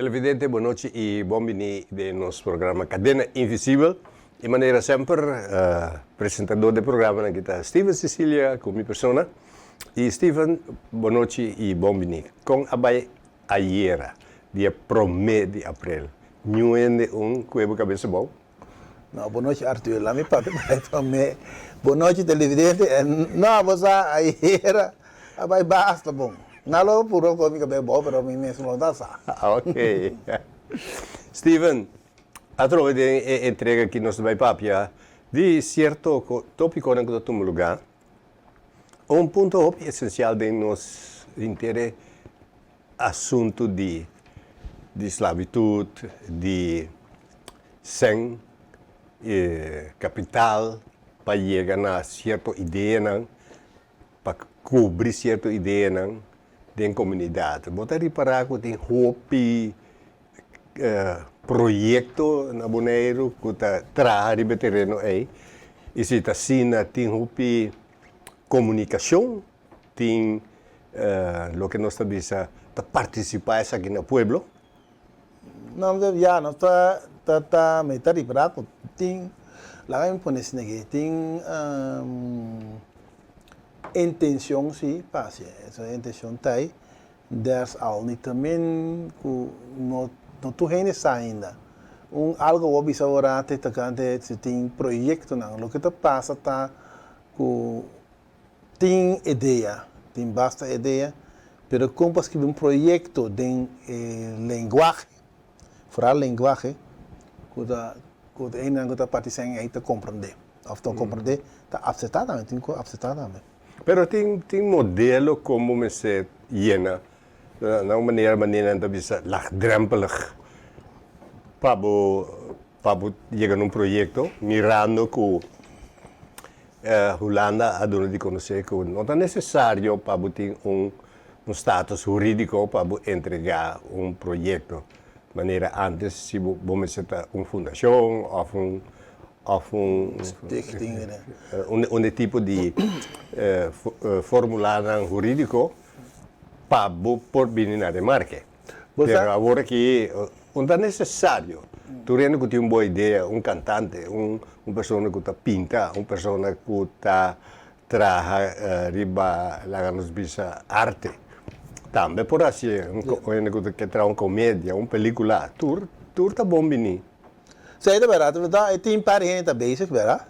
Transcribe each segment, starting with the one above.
Televidente, bon nochi y bon bini den nos programa Cadena Invisibel. Y manera semper, presentador di e programanan aki ta Steven Cecilia cu mi persona. Y Steven, bon nochi y bon bini. Con a bay ayera, dia prome di april? Niun hende un cu e bo cabeza bou? No, bon nochi Arthur, laat mi papia bai prome. Bon nochi televidente, no bo sa ayera a bai basta bon. Na lo puro con mi cabey bou pero mi mes no ta sa. Ok. Steven, atrobe den e entrega aki nos ta bai papia di cierto topiconan cu ta tuma lugar. Un punto hopi esencial den nos henter e asuntu di di slavitud, di sèn, kapital pa yega na sierto ideanan, pa kubri sierto ideanan den komunidat. Bo ta ripará ku tin hopi proyekto na Boneiru ku ta traha riba e tereno ei i si ta asina tin hopi komunikashon. Tin loke nos ta bisa ta partisipá esaki na pueblo? No, ya nos ta ta ta mi ta ripará ku tin, laga mi pone asina aki, tin intenshon si pa hasi eso, e intenshon ta ei, desalniettemin ku no no tur hende sa ainda. Un algu bo a bisa ora te tokante si tin proyektonan, loke ta pasa ta ku Tin idea, tin basta idea, pero kon pa skibi un proyekto den e lenguahe, foral lenguahe, ku ta ku e hendenan ku ta partisipá ei ta komprondé òf ta komprondé, ta apseptá tambe, tin ku apseptá tambe. Pero tin tin modelo kon bo mester yena na un manera manera nan ta bisa laagdrempelig pa bo pa bo yega na un proyekto mirando ku Hulanda a duna di konosé ku no ta nesesario pa bo tin un status hurídiko pa bo entregá un proyekto. Manera ántes si bo bo mester ta un fundashon òf un òf un Stichting un tipo di formulanan hurídiko pa bo por bini na remarke. Pero awor aki un ta necesario. Tur hende cu tin un bon idea, un cantante, un persona cu ta pinta, un persona cu ta traha riba, laga nos bisa, arte, tambe por haci. Un hende cu ta ke traha un comedia, un pelicula, tur tur ta bon bini. Sí, ta berdad, ta berdad. E tin un par di hende ta bezig, berdad.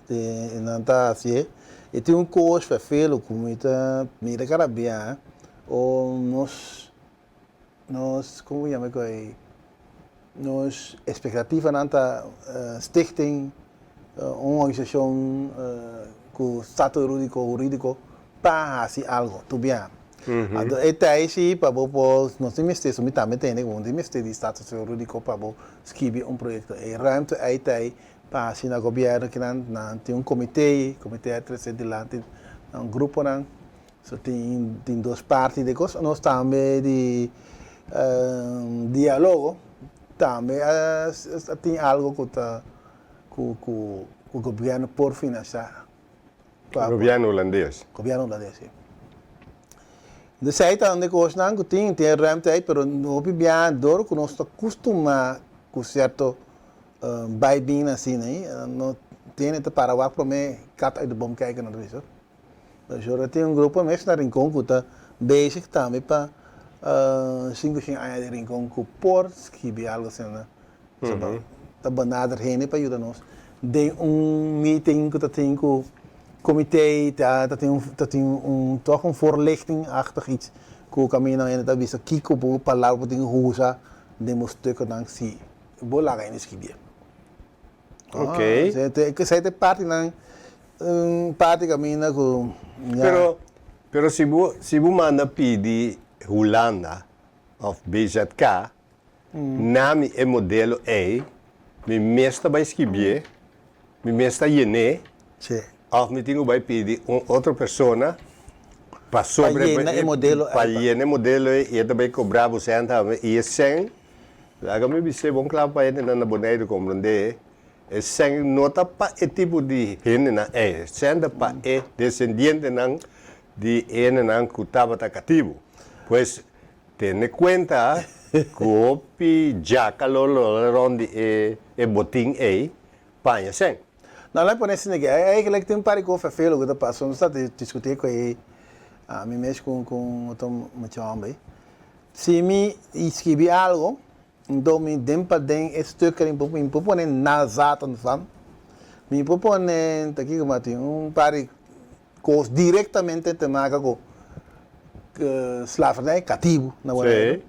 Nan ta hacié. E tin un cos verveel cu mi ta mira cada bia, o nos Nos, como yama cu ey, nos expectativanan ta stichting, un organisacion cu status hurídico, hurídico pa haci algo, tur biaha. Anto e ta ey si pa bo por, nos tin mester, so mi tambe tende cu bo no tin mester di status hurídico pa bo skibi un proyecto. E ruimte ey ta ey pa haci na gobierno kinan, nan tin un comite, comite a trece dilanti nan gruponan. So tin tin dos parti di cos. Nos tambe di dialogo tambe a tin algo cu ta cu cu cu gobierno por financia. Gobierno Hulandes. Gobierno Hulandes, si. Dus ei ta un di cosnan cu tin, tin e ruimte ei, pero hopi bia dor cu nos ta custuma cu cierto bay bin asina ei, no tin ta para wak prome kat uit de boom kijken, nan ta bisa. Pasobra tin un grupo mes na Rincon ku ta bezig tambe pa 500 aña di Rincon ku por skibi algu asina. Pasobra ta benader hende pa yuda nos. Den un meeting ku ta tin ku komité ta tin un ta tin un tòg un voorlichting-achtig iets ku kaminda hende ta bisa kiko bo palabra bo tin ku usa den bo stuknan si bo laga hende skibié. Ok. Esei ta e partinan, un parti kaminda ku ya. Pero, pero si bo, si bo manda pidi Hulanda of BZK, nami e modelo ei, mi mes ta bai skibié, mi mes ta yen'é, Sí. of mi tin ku bai pidi un otro persona pa sobre. Pa yena e modelo ei. Pa yena e modelo ei i e ta bai kobra bo sèn tambe i e sèn Laga mi bis'é bon kla pa hendenan na Boneiru komprondé, e sèn no ta pa e tipo di hendenan ei, e sèn ta pa e desendientenan di e hendenan ku tabata katibu. Pues, Tene kuenta ku hopi djaka lo lola rònt di e botin ei paña sèn. No, laat pone asina aki. Eigenlijk tin un par di kos ferfelu ku ta pasa. Nos ta diskutí ku e mi mes ku un otro mucha hòmber ei. Si mi skibi algu, nto mi den paden e stuk mi por pone nazaten van, mi por pone ta kiko mas tin un par di kos direktamente te maka ku slavernij, katibu na Boneiru.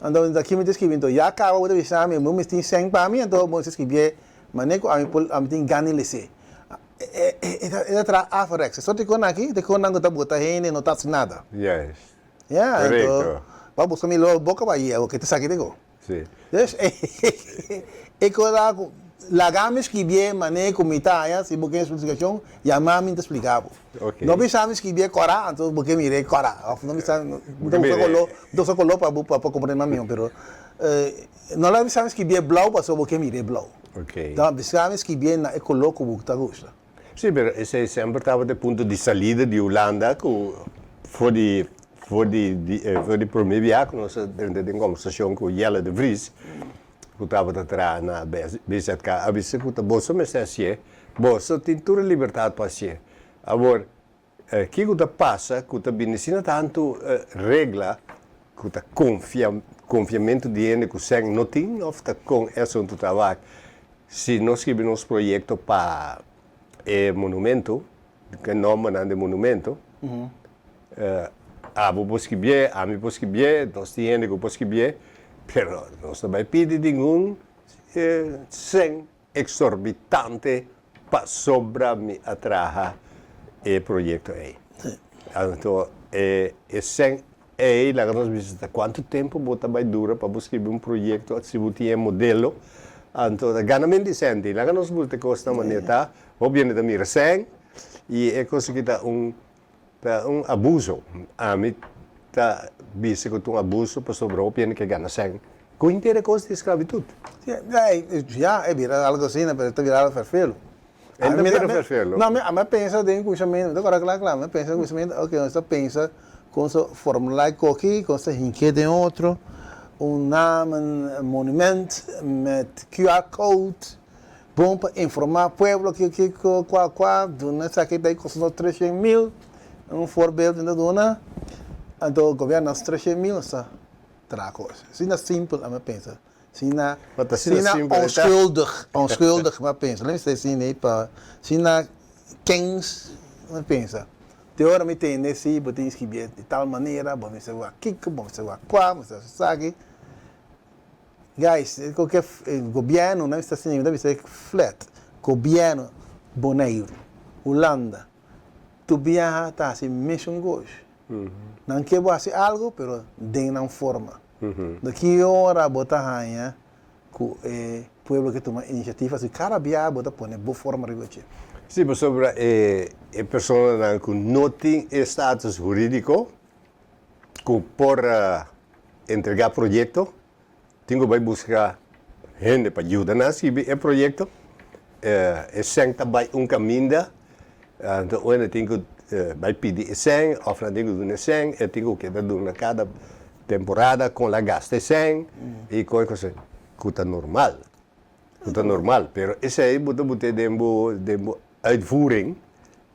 Anto aki mi ta skibi anto ya kaba bo ta bisa mi bo mester tin sèn pa mi anto bo mester skibié manera ku ami por ami tin gana di les'é. E ta traha averechts. E sorti kon aki ta kon nan ku ta bota hende no ta hasi nada. Ya anto bo buska mi lo boka pa yia oke ta saki di ko. Sí. Dus e cosa ku laga mi skibié manera ku mi ta haña, si bo ke splikashon yama mi ta splika bo. Ok. No bisa mi skibié kòrá anto bo ke mir'é kòrá òf no bisa mi ta usa koló mi ta usa koló pa bo pa bo komprendé mas mihó pero no laga bisa mi skibié blou pasobra bo ke mir'é blou. Ok. No bisa mi skibié na e koló ku bo ta gusta. Sí, pero esei semper tabata e punto di salida di Hulanda ku for di for di di for di promé biaha ku nos a drenta den kombersashon ku Jelle de Vries ku tabata traha na BZK a bisa ku ta boso mester hasié, boso tin tur e libertat pa hasié. Awor, kiko ta pasa ku ta bini asina tantu regla ku ta konfia konfiamentu di hende ku sèn no tin òf ta kon e asuntu ta wak? Si nos skibi nos proyekto pa e monumento, ku e nòmbernan di e monumento, abo por skibié, ami por skibié, nos tin hende ku por skibié, pero nos no bai pidi ningun sèn eksorbitante pasobra mi a traha e proyekto ei. Anto e sèn ei laga nos bisa ta kuantu tempu bo ta bai dura pa bo skibi un proyekto si bo tin e modelo. Anto ta gana men di sèn tin. Laga nos buta e kosnan manera ta. Hopi hende ta mira sèn i e kos aki ta un ta un abuso. Ami ta bisa ku ta un abuso pasobra hopi hende ke gana sèn ku henter e kos di sklabitut. Ya, e bira algu asina, pero e ta bira algu ferfelu. E ta bira ferfelu. No, ami a pensa den kushamentu, mi ta kòrda kla kla, mi a pensa den kushamentu, oke, nos ta pensa kon sa formulá e koki, kon sa hink'é den otro, un namen monument met QR code, bon pa informá pueblo kiko kiko, kua kua, duna esaki ta kosta nos 300,000, un voorbeeld mi ta duna, anto gobièrnu nos 300,000 nos ta traha kos. Asina simpel ami a pensa. Asina, Ma ta asina asina simpel e ta. onschuldig, onschuldig mi a pensa. Let me say asina ei pa, asina kens mi a pensa. Te ora mi tende si bo tin skibié di tal manera, bo mester wak kiko, bo mester wak kua, bo mester hasi esaki. Guys, koke gobièrnu, nan mester asina, mi ta bisa flat, gobièrnu Boneiru, Hulanda, tur biaha ta hasi mesun kos. Nan ke bo hasi algu, pero den nan forma. Do ki ora bo ta haña ku e pueblo ke tuma inisiativa si kada biaha bo ta pone bo forma riba dje. Sí, pasobra e personanan ku no tin e status hurídiko ku por entregá proyekto, tin ku bai buska hende pa yuda nan skibi e proyekto. E sèn ta bai un kaminda, anto un hende tin ku bai pidi e sèn òf nan tin ku duna e sèn, e tin ku keda duna kada temporada kon la gasta e sèn i kon e kos ku ta normal, ku ta normal. Pero esei bo ta bot'é den bo den bo uitvoering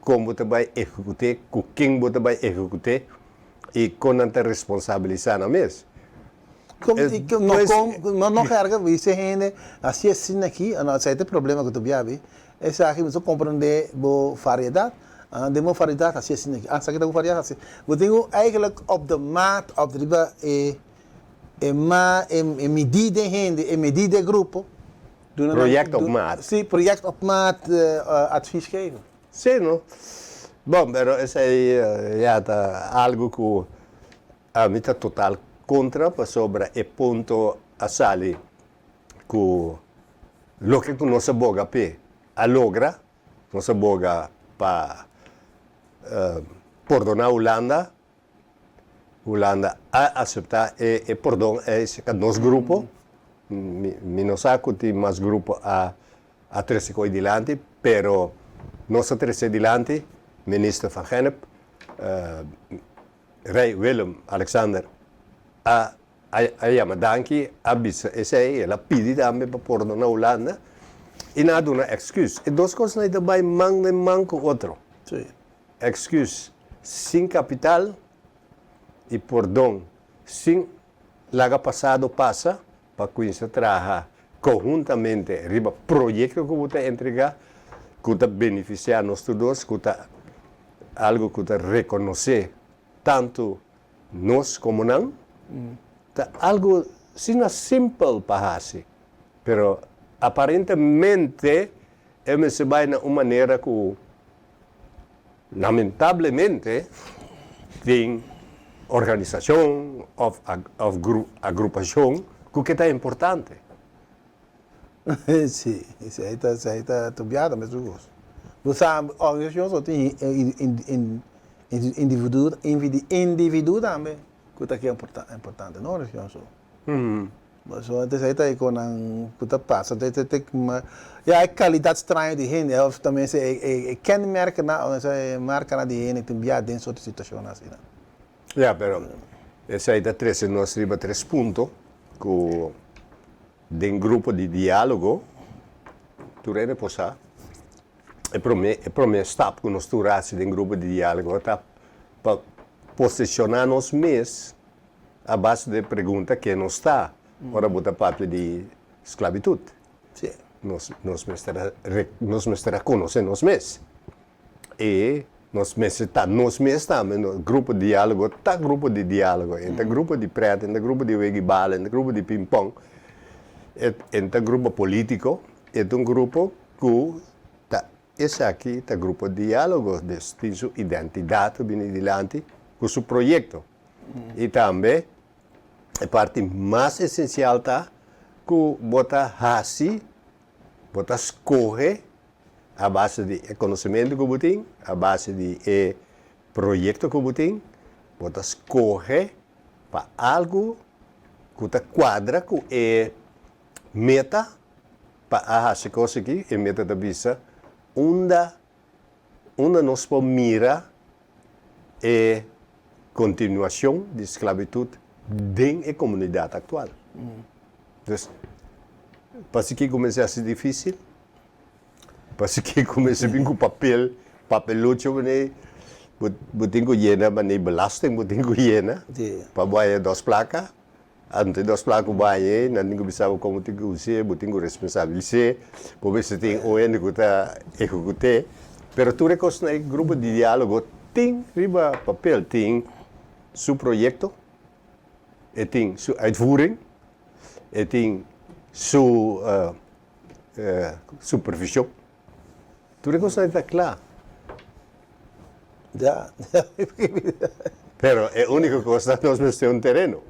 kon bo ta bai ehekut'é, ku ken bo ta bai ehekut'é i kon nan ta responsabilisá nan mes. No no herga bisa hende asi asina aki, no esei ta e problema ku ta biabi, esaki bo ta komprende bo variedat, den bo variedat asi asina aki, esaki ta bo variedat asi, bo tin ku eigenlijk op de maat of riba e e ma e midí den hende, e midí den grupo, duna nan Project op maat. Si, project op maat advies geven. Si no. Bon, pero esei ya ta algu ku Ami ta total kontra pasobra e punto a sali ku loke ku nos a boga p'e a logra, nos a boga pa pordoná Hulanda, Hulanda a aseptá e pordon ei serka nos grupo, mi no sa ku tin mas grupo a trese koe dilanti, pero nos a trese dilanti, Minister Van Gennep, Rei Willem Alexander a a yama danki, a bisa esei, el a pidi tambe pa pordona Hulanda i nan a duna èksküs. E dos kosnan ei ta bai man den man ku otro. Èksküs sin kapital i pordon sin laga pasado pasa pa kuinsa traha konhuntamente riba proyekto ku bo ta entregá ku ta benefisiá nos tur dos, ku ta algu ku ta rekonosé tantu nos komo nan, ta algu asina simpel pa hasi, pero aparentemente e mester bai na un manera ku lamentablemente tin organisashon òf òf agrupashon ku ke ta importante. Sí, esei ta esei ta tobiada mesun kos. Bo sa organisashon so tin individu individu tambe ku ta ke importante no organisashon so. So esei ta e konan ku ta pasa ya e kalidat straño di hende òf tambe e kenmerkennan òf e markanan di hende tin bia den sorto situashonnan asina. Ya, pero esei ta trese nos riba tres punto ku Den grupo di diálogo, tur hende por sa, e promé e promé stap ku nos tur hasi den grupo di diálogo ta pa posishoná nos mes a base di e pregunta ke nos ta ora bo ta papia di sklabitut. Nos nos mester a nos mester a konosé nos mes. E nos mester ta nos mes tambe, no grupo di diálogo ta grupo di diálogo, e ta grupo di prèt, e ta grupo di wega i bala, e ta grupo di pinpòn, e e ta grupo polítiko, e ta un grupo ku ta esaki ta grupo di diálogo, dus tin su identidat ku bini dilanti ku su proyekto. I tambe e parti mas esensial ta ku bo ta hasi, bo ta skohe A base di e konosementu ku bo tin, a base di e proyekto ku bo tin, bo ta skohe pa algu ku ta kuadra ku e meta pa a hasi kos aki. E meta ta bisa unda unda nos por mira e kontinuashon di sklabitut den e komunidat aktual. Dus, pasikiko kuminsá hasi difísil? Pasobra ku mester bin ku papel, papelucho manera bo bo tin ku yena manera belasting bo tin ku yena pa bo haña dos plaka. Anto e dos plaka ku bo haña ei nan tin ku bisa bo kon bo tin ku us'é, bo tin ku responsabilis'é, bo mester tin un hende ku ta ehekut'é. Pero tur e kosnan ei grupo di diálogo tin riba papel, tin su proyekto, e tin su uitvoering, e tin su Supervision. Tur e cosnan ta cla. Ya. Pero e unico cos ta nos mester un tereno.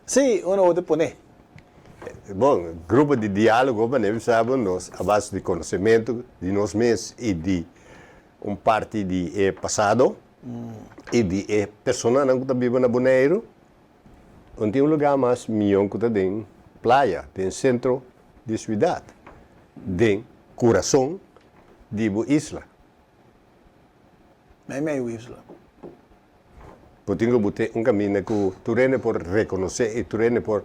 Si, uno bo ta pone. Bon, grupo di dialogo manera mi sa bo nos a base di conocemento di nos mes y di un parti di e pasado y di e personanan cu ta biba na Boneiru, No tin un lugá mas mion ku ta den playa, den sentro di suidat, den kurason di bo isla. Meimei bo isla. Bo tin ku bo tin un kaminda ku tur hende por rekonosé i tur hende por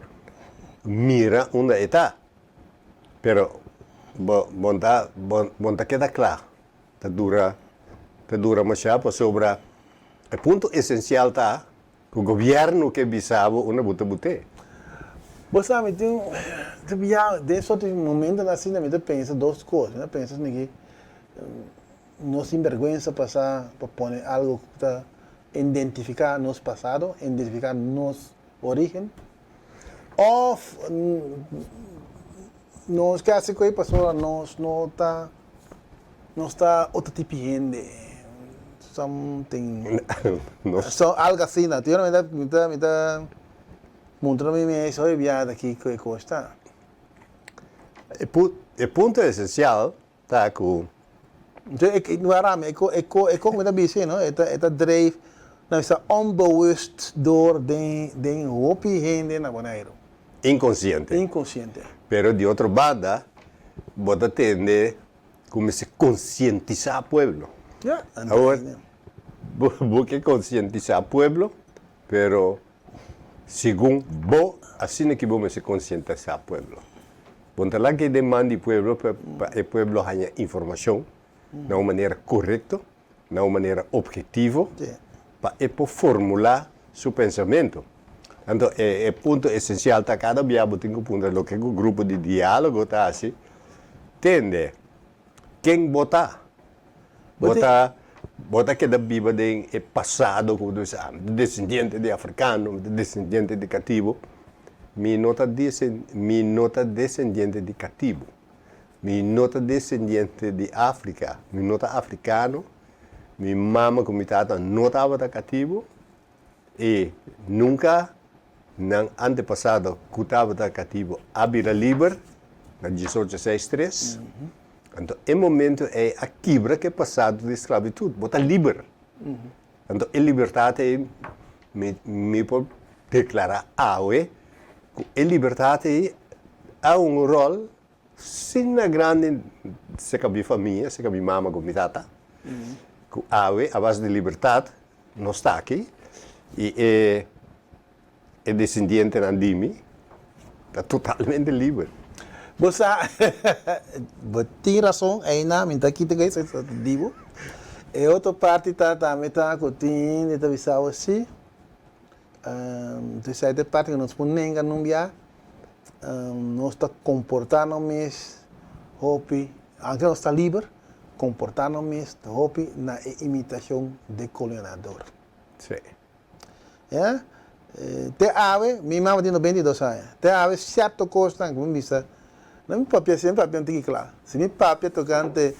mira unda e ta. Pero bo bo ta bo bo ta keda kla. Ta dura ta dura mashá pasobra e punto esensial ta Ku gobièrnu ke bisa bo unda bo ta but'é. Bo sa mi tin ta bia den sorto di momentonan asina mi ta pensa dos kos, mi ta pensa esaki ki no sin bergwensa pasa pa pone algo ku ta identifiká nos pasado, identifiká nos origen òf nos ke hasi ku ei pasobra nos no ta Nos ta otro tipo di hende. Something. So, algo asina. Ti mi ta, mi ta, mi ta muntra mi mes hoy bia ta kiko e kos ta. E pu, e punto esensial ta ku. Enton e, e, wara mi, e ko, e ko, e ko ku mi ta bisa no, e ta, e ta drijf, nan bisa onbewust door den, den hopi hende na Boneiru. Inkonsiente. Inkonsiente. Pero di otro banda, bo ta tende ku mester konsientisá pueblo. Ya, Awor, bo bo ke konsientisá pueblo, pero Segun bo, asina ki bo mester konsientisá pueblo. Bo no ta laga e den man di pueblo pa e pueblo haña informashon na un manera korekto, na un manera objetivo, pa e por formulá su pensamentu. Anto e punto esensial ta kada bia bo tin ku puntra loke ku grupo di diálogo ta hasi, tende ken bo ta. Bo ta bo ta keda biba den e pasado ku bo ta bisa, ah, mi ta desendiente di afrikano, mi ta desendiente di katibu. Mi no ta desen mi no ta desendiente di katibu. Mi no ta desendiente di Afrika. Mi no ta afrikano. Mi mama ku mi tata no tabata katibu i nunka nan antepasado ku tabata katibu a bira liber na diesocho seis tres. Anto e momento ei a kibra ku e pasado di sklabitut. Bo ta liber. Anto e libertat ei mi mi por deklará awe ku e libertat ei a un ròl Asina grandi serka mi famia, serka mi mama ku mi tata, ku awe a base di libertat nos ta aki i e e desendientenan di mi ta totalmente liber. Bo sa, bo tin rason einan, mi ta kita ku esei ta di bo. E otro parti ta tambe ta ku tin hende ta bisa bo si, Esei ta e parti ku nos por nenga nun bia. Nos ta komportá nos mes hopi, aunke nos ta liber, komportá nos mes hopi na e imitashon di kolonador. Sí. Ya. Te awe, mi mama tin 92 aña, te awe sierto kosnan ku mi bisa, no mi papia, si mi papia un tiki kla, si mi papia tokante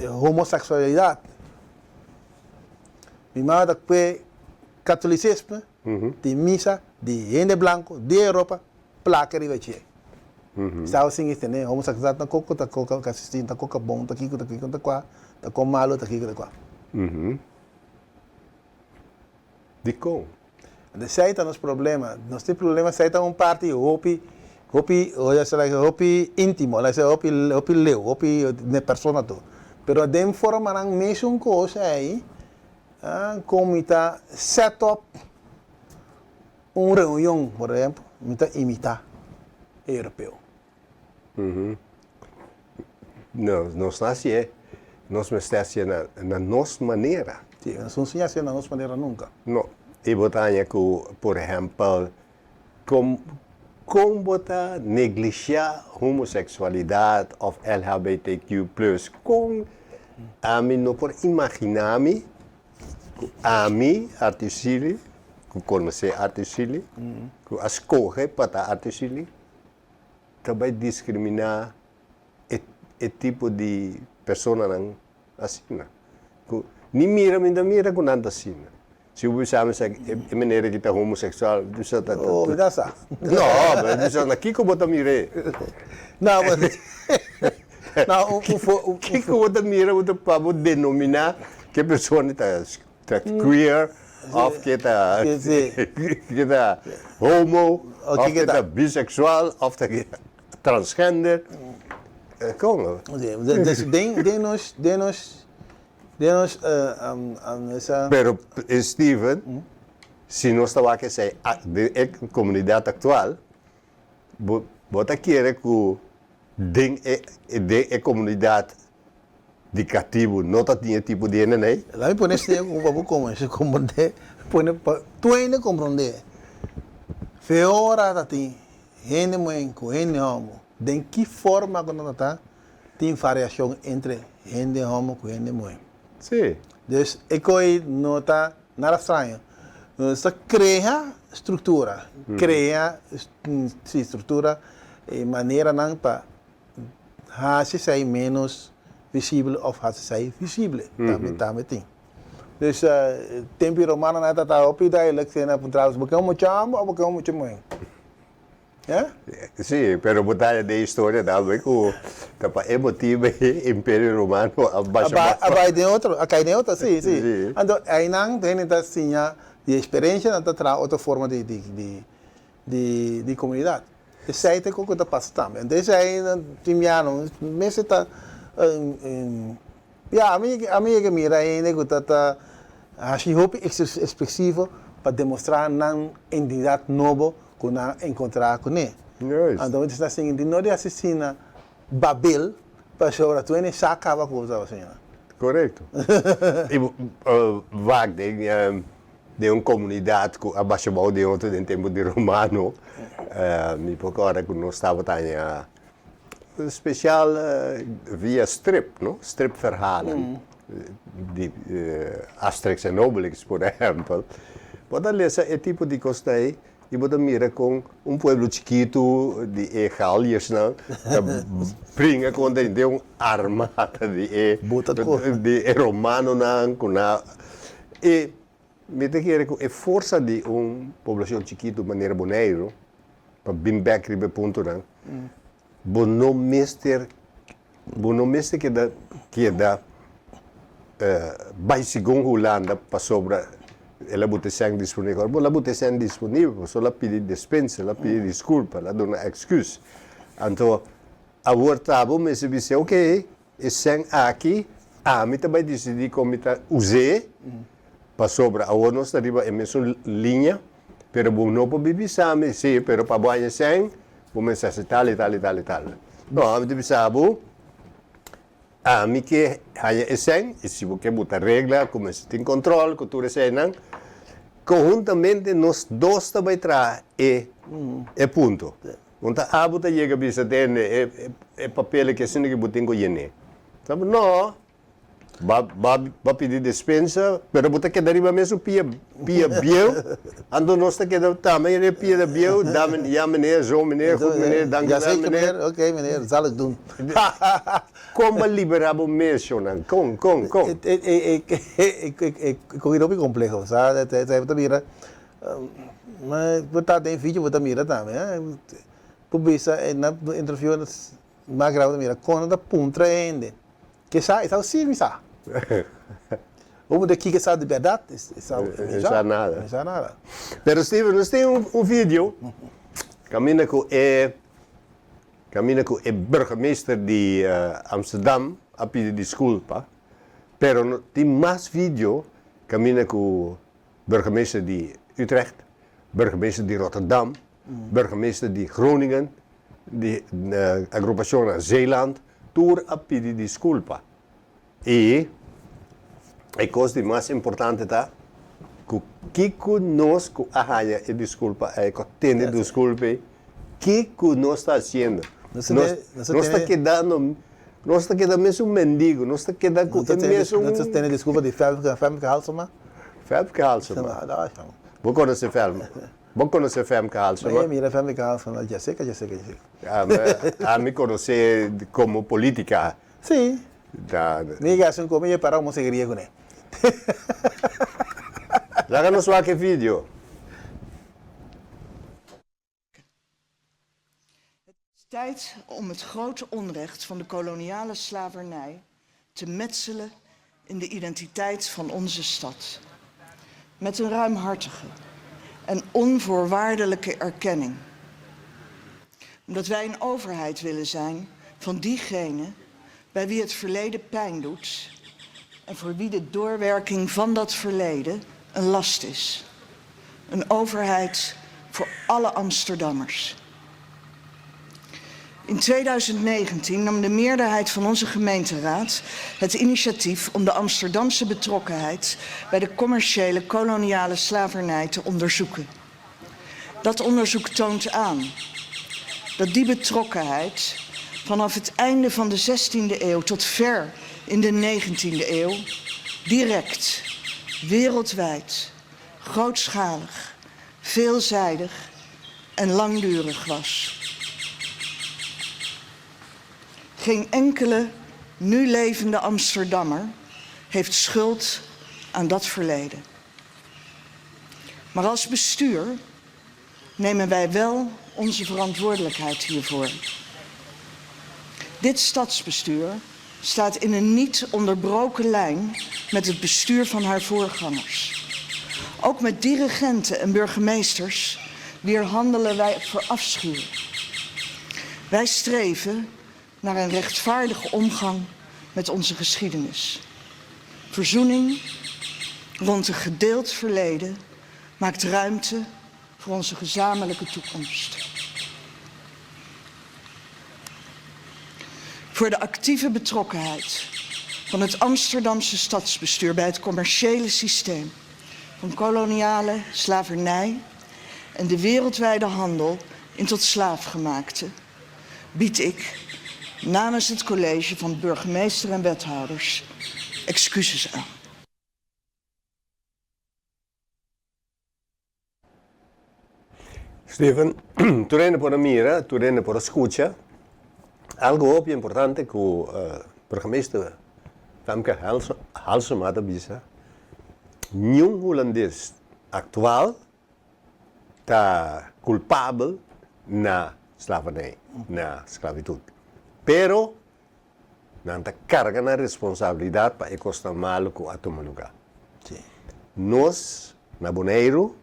homoseksualidat, mi mama ta kue Catolicisme di misa di hende blanco di Europa placa riba dje. Staba sin e tene homosexualidad ta coco ta coco ta asistin ta coco bon ta kiko ta kiko ta cua ta con malo ta kiko ta cua. Dicon? Esey ta nos problema. Nos tin problema esey ta un parti hopi hopi hopi intimo hopi hopi leu hopi ne persona tur pero den formanan mesun cos ey Kon mi ta set up un reunion, por ehempel, mi ta imitá e europeo. No, nos ta hasié, nos mester hasié na nos manera. Sí, nos no siña hasié na nos manera nunka. No, i bo ta haña ku, por ehempel, kon kon bo ta neglishá homoseksualidat òf LHBTQ plus? Kon ami no por imaginá mi ku ami, Arthur Sealy, ku konosé Arthur Sealy, ku a skohe pa ta Arthur Sealy, ta bai diskriminá e e tipo di personanan asina. Ku ni mira mi ta mira ku nan ta asina. Si bo bisa mi sa e manera ki ta homosexual, bisa ta. Oh, mi ta sa. No, pero bisa na kiko bo ta mir'é? No, bo No, un un fo un Kiko bo ta mira bo ta pa bo denominá ke persona ta ta queer òf ke ta ke ta homo òf ke ta bisexual òf ta transgender? Kon? Sí, den den nos den nos Den nos esa. Pero Steven, si nos ta wak esei den e komunidat aktual, bo bo ta kere ku den e den e komunidat di katibu no ta tin e tipo di hende nei? Laat mi pone esei pa bo komprondé, pone pa tur hende komprondé. Fe ora ta tin hende muhé ku hende hòmber, den ki forma ku nan ta ta, Tin variashon entre hende hòmber ku hende muhé. Sí. Dus e koi no ta nada straño. Nos ta krea struktura, krea, sí, struktura i maneranan pa hasi esei ménos visibel òf hasi esei visible. Tambe tambe tin. Dus tempu di romanonan ta ta hopi duidelijk si nan a puntra bo ke un mucha hòmber òf bo ke un mucha muhé. Sí, pero bo ta haya den historia tambe ku ta pa e motibu e Imperio Romano a basha mas. A bai den otro, a kai den otro, sí, sí. Anto einan hende ta siña di eksperensia, nan ta traha otro forma di di di di di komunidat. Esei ta e ku ta pasa tambe. Anto esei tin biaha mester ta Ya, ami ami yega mira hende ku ta ta hasi hopi ekspresivo. pa demostrá nan identidat nobo ku nan a enkontrá kuné. Anto mi ta sinta sinti no di asesina Babel pasobra tur hende sa kaba ku bo asina. Korekto. I wak den den un komunidat ku a basha bou den otro den tempu di romano, mi por kòrda ku nos tabata haña spesial via strip, no? Stripverhalen di Asterix en Obelix por ehèmpel. Bo ta lesa e tipo di kosnan ei i bo ta mira kon un pueblo chikitu di e Galliërsnan ta bringa kontra henter un armada di e di e romanonan ku nan e mi ta kere ku e forsa di un poblashon chikitu manera Boneiru pa bin bèk riba e puntonan bo no mester bo no mester keda keda bai segun Hulanda pasobra el a buta esèn disponibel. Ora bo la buta esèn disponibel pasobra el a pidi despensa, el a pidi diskulpa, el a duna èksküs. Anto awor ta bo mester bisa ok esèn aki ami ta bai disidí kon mi ta us'é pasobra awor nos ta riba e mesun liña pero bo no por bin bisa mi si pero pa bo haña esèn bo mester hasi tal i tal i tal i tal. No, ami ta bisa bo Ami ke haña e sèn i si bo ke bo ta regla ku mester tin kòntròl ku tur eseinan. Konhuntamente nos dos ta bai traha e e punto. Un ta abo ta yega bisa tende e e papel aki asina ku bo tin ku yen'é. No, Ba ba ba pidi despensa, pero bo ta keda riba mesun pia pia bieu, anto nos ta keda tambe riba pia da bieu, da ja meneer, zo meneer, goed meneer, dank u wel meneer. Oké meneer, dat zal ik doen. Kon bo libera bo mes shownan? Kon, kon, kon? E koki hopi kompleho, sa, bo ta mira, bo ta den video bo ta mira tambe, bo bisa na interview mas grave bo ta mira kon nan ta puntra hende. Ke sa esau si mi sa. Bo puntra kiko esau di bèrdat, esau mi sa nada. Mi sa nada. Pero Steven, nos tin un video kaminda ku e kaminda ku e burgemeester di Amsterdam a pidi diskulpa, pero no tin mas video kaminda ku burgemeester di Utrecht, burgemeester di Rotterdam, burgemeester di Groningen, di agrupashonnan Zeeland, tur a pidi diskulpa. I e kos di mas importante ta ku kiko nos ku a haña e diskulpa ei, ku a tende diskulpa ei, kiko nos ta hasiendo? Nos nos ta kedando, nos ta keda mesun mendigo, nos ta keda ku e mesun. Nos ta tene diskulpa di Femke, Femke Halsema? Femke Halsema. Bo konosé Femke? Bo konosé Femke Halsema? Mi a mira Femke Halsema, djaseker, djaseker, djaseker. Ami konosé komo politica. Sí. Mi a gasta un komi y e para como seguiria kuné. Laga nos wak e video. Het is tijd om het grote onrecht van de koloniale slavernij te metselen in de identiteit van onze stad. Met een ruimhartige en onvoorwaardelijke erkenning. Omdat wij een overheid willen zijn van diegenen bij wie het verleden pijn doet en voor wie de doorwerking van dat verleden een last is. Een overheid voor alle Amsterdammers. In 2019 nam de meerderheid van onze gemeenteraad het initiatief om de Amsterdamse betrokkenheid bij de commerciële koloniale slavernij te onderzoeken. Dat onderzoek toont aan dat die betrokkenheid vanaf het einde van de 16e eeuw tot ver in de 19e eeuw direct, wereldwijd, grootschalig, veelzijdig en langdurig was. Geen enkele nu levende Amsterdammer heeft schuld aan dat verleden. Maar als bestuur nemen wij wel onze verantwoordelijkheid hiervoor. Dit stadsbestuur staat in een niet onderbroken lijn met het bestuur van haar voorgangers. Ook met dirigenten en burgemeesters wier handelen wij verafschuwen. Wij streven naar een rechtvaardige omgang met onze geschiedenis. Verzoening rond een gedeeld verleden. Maakt ruimte voor onze gezamenlijke toekomst. Voor de actieve betrokkenheid van het Amsterdamse stadsbestuur bij het commerciële systeem van koloniale slavernij en de wereldwijde handel in tot slaafgemaakte, bied ik namens het college van burgemeester en wethouders excuses aan. Steven, tur hende por a mira, tur hende por a skucha. Algo hopi importante ku burgemeester Femke Halsema ta bisa, niun hulandes aktual ta kulpabel na slavernij, na sklavitut. Pero nan ta karga nan responsabilidat pa e kosnan malu ku a tuma lugá. Nos na Boneiru,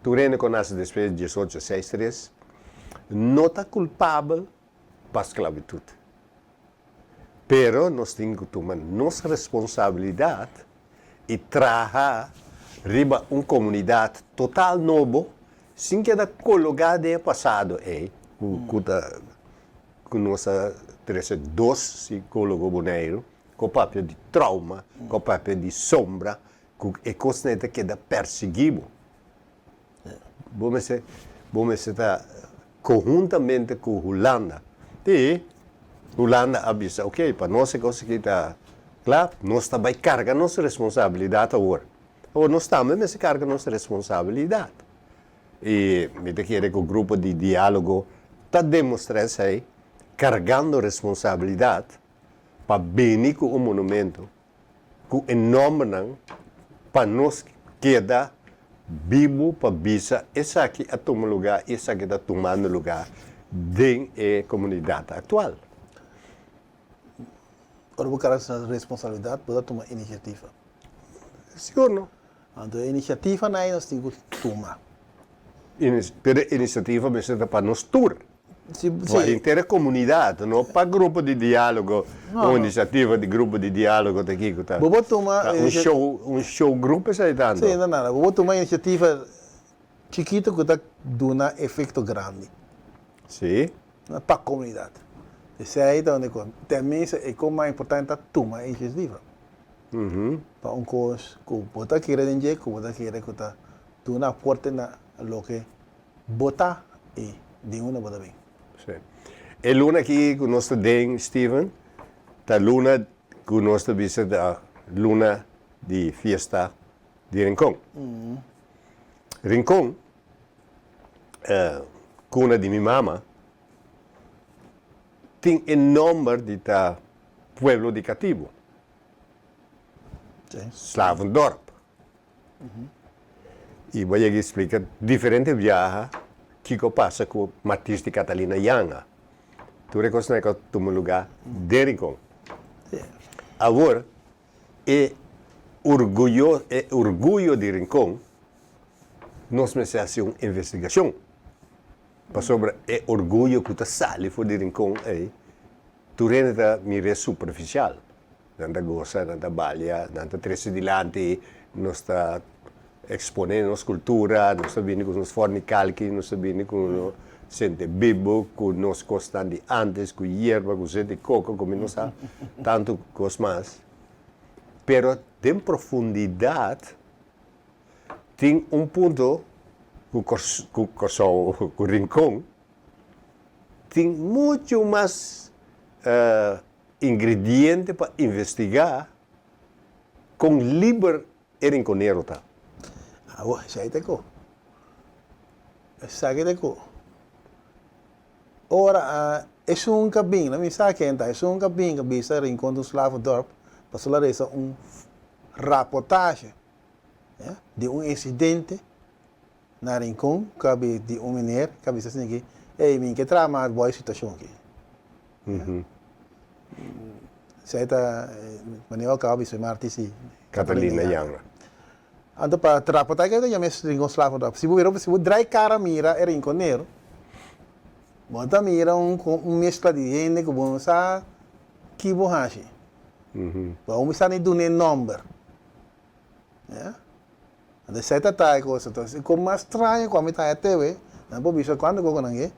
tur hende ku a nase despues di diesocho seis tres, no ta kulpabel pa sklabitut. Pero nos tin ku tuma nos responsabilidat i traha riba un komunidat total nobo sin keda kologá den e pasado ei ku ta ku nos a trese dos sikólogo Boneiru ku a papia di trauma, ku a papia di sombra, ku e kosnan ei ta keda persiguí bo. Bo mester bo mester ta konhuntamente ku Hulanda. I Hulanda a bisa, ok, pa nos e kos aki ta kla, nos ta bai karga nos responsabilidat awor. Awor nos tambe mester karga nos responsabilidat. I mi ta kere ku grupo di diálogo ta demostrá esei kargando responsabilidat pa bini ku un monumento ku e nòmbernan pa nos keda bibu pa bisa esaki a tuma lugá i esaki ta tumando lugá den e komunidat aktual. Ora bo kara sa responsabilidat bo ta tuma inisiativa. Sigur no. Anto e inisiativanan ei nos tin ku tuma. Pero e inisiativa mester ta pa nos tur. Si, Pa si. henter e komunidat, no pa grupo di diálogo, No, un no. inisiativa di grupo di diálogo ta kiko ta. Bo por tuma Ta un show, un show grupo esei tanto. Si, no nada. Bo por tuma inisiativa chikito ku ta duna efekto grandi. Si. Pa komunidat. Esei ta unda ku tenminste e kos mas importante ta tuma e inisiativa. Pa un kos ku bo ta kere den dje, ku bo ta kere ku ta duna aporte na loke bo ta i di unda bo ta bin. Sí. E luna aki ku nos ta den, Steven, ta luna ku nos ta bisa ta luna di fiesta di Rincon. Rincon, kuna di mi mama, tin e nomber di ta pueblo di katibu. Slavendorp. I bo a yega splika diferente biaha kiko pasa ku Matis di Catalina Yanga. Tur e kosnan ku a tuma lugá den Rincon. Awor e orguyo e orguyo di Rincon nos mester hasi un investigashon pasobra e orguyo ku ta sali for di Rincon ei Tur hende ta mir'é superficial. Nan ta gosa, nan ta balia, nan ta trese dilanti, nos ta exponé nos cultura, nos ta bini cu nos forni calki, nos ta bini cu nos sente bibo, cu nos cosnan di antes, cu yerba, cu zet di coco, cu mi no sa tanto cos mas. Pero den profundidad tin un punto cu Corsou, cu Rincon, Tin muchu mas ingrediente pa investigá kon liber e rinkonero ta. Awo, esei ta ku. Esaki ta ku. Ora esun ka bin, lo mi sa ken ta, esun ka bin ka bisa Rincon ta un slavendorp, pasobra lo a resa un raportahe di un insidente Na Rincon kabi di un meneer ka bisa asina ki, Ey, mi ke traha mas bo e situacion aki. Esei ta manera bo kaba bisa Martis i Catalina Yanga. Anto pa traporta ke ta yama es Rincon Slavendorp. Si bo mira, si bo drai kara mira e rinconero, bo ta mira un un mezcla di hende ku bo no sa ki bo haci. Bo a kuminsá ni duna e nomber. Ya. Anto esei ta ta e kos. Anto e kos mas straño ku ami ta haña te we, nan por bisa kuantu koko nan ke,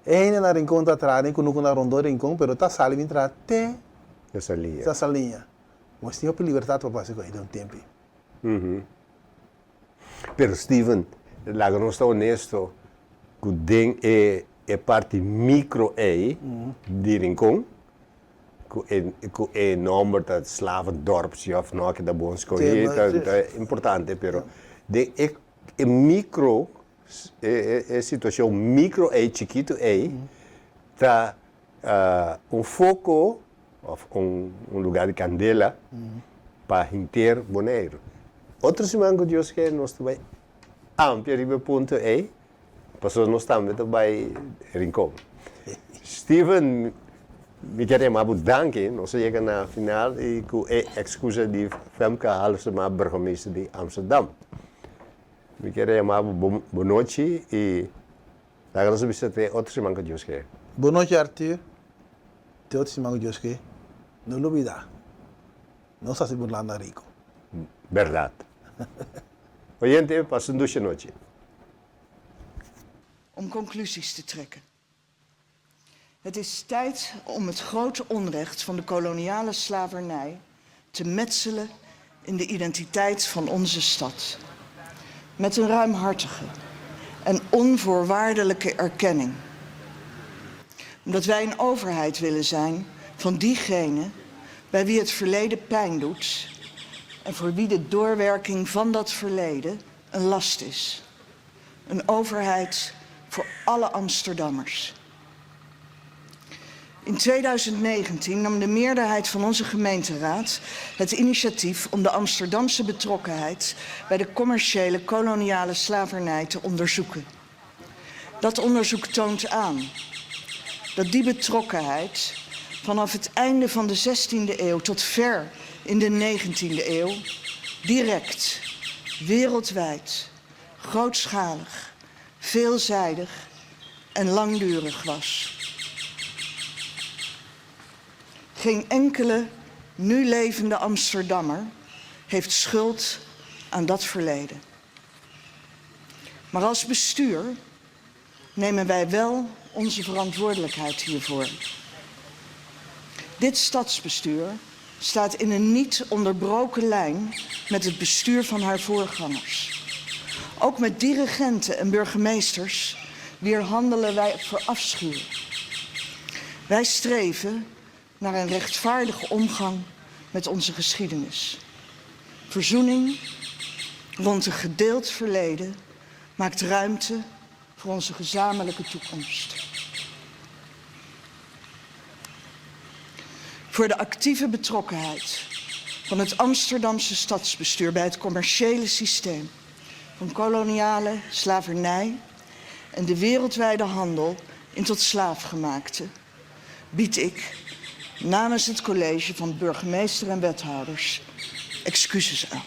e hende na Rincon ta traha den kunuku na rondó Rincon pero ta sali bin traha te Na Saliña. na Saliña. Nos tin hopi libertat pa por hasi kos ei den un tempi. Pero Steven, laga nos ta honesto ku den e e parti micro ei di Rincon, ku e ku e nomber ta Slavendorp si of no a keda bon skohí ta ta importante pero den e e micro e e situacion micro ei chikitu ei ta un foko of un lugar di kandela pa henter Boneiru. Otro siman ku Dios ke nos ta bai amplia riba e punto ei, pasobra nos tambe ta bai Rincon. Steven, mi kier yama bo danki, nos a yega na final i ku e ekskusa di Femke Halsema, burgemeester di Amsterdam. Mi kier yama bo bonochi i Laga nos bisa te otro siman ku Dios ke. Bon nochi Arthur, te otro siman ku Dios ke. No lubida, nos hasi burlanda rico. Berdad. Oyente, pasa un dushi nochi. Om conclusies te trekken. Het is tijd om het grote onrecht van de koloniale slavernij te metselen in de identiteit van onze stad. Met een ruimhartige en onvoorwaardelijke erkenning. Omdat wij een overheid willen zijn van diegenen bij wie het verleden pijn doet en voor wie de doorwerking van dat verleden een last is. Een overheid voor alle Amsterdammers. In 2019 nam de meerderheid van onze gemeenteraad het initiatief om de Amsterdamse betrokkenheid bij de commerciële koloniale slavernij te onderzoeken. Dat onderzoek toont aan dat die betrokkenheid vanaf het einde van de 16e eeuw tot ver in de 19e eeuw direct, wereldwijd, grootschalig, veelzijdig en langdurig was. Geen enkele nu levende Amsterdammer heeft schuld aan dat verleden. Maar als bestuur nemen wij wel onze verantwoordelijkheid hiervoor. Dit stadsbestuur staat in een niet onderbroken lijn met het bestuur van haar voorgangers. Ook met dirigenten en burgemeesters weerhandelen wij verafschuwen. Wij streven naar een rechtvaardige omgang met onze geschiedenis. Verzoening rond een gedeeld verleden maakt ruimte voor onze gezamenlijke toekomst. Voor de actieve betrokkenheid van het Amsterdamse stadsbestuur bij het commerciële systeem van koloniale slavernij en de wereldwijde handel in tot slaafgemaakte, bied ik namens het college van burgemeester en wethouders excuses aan.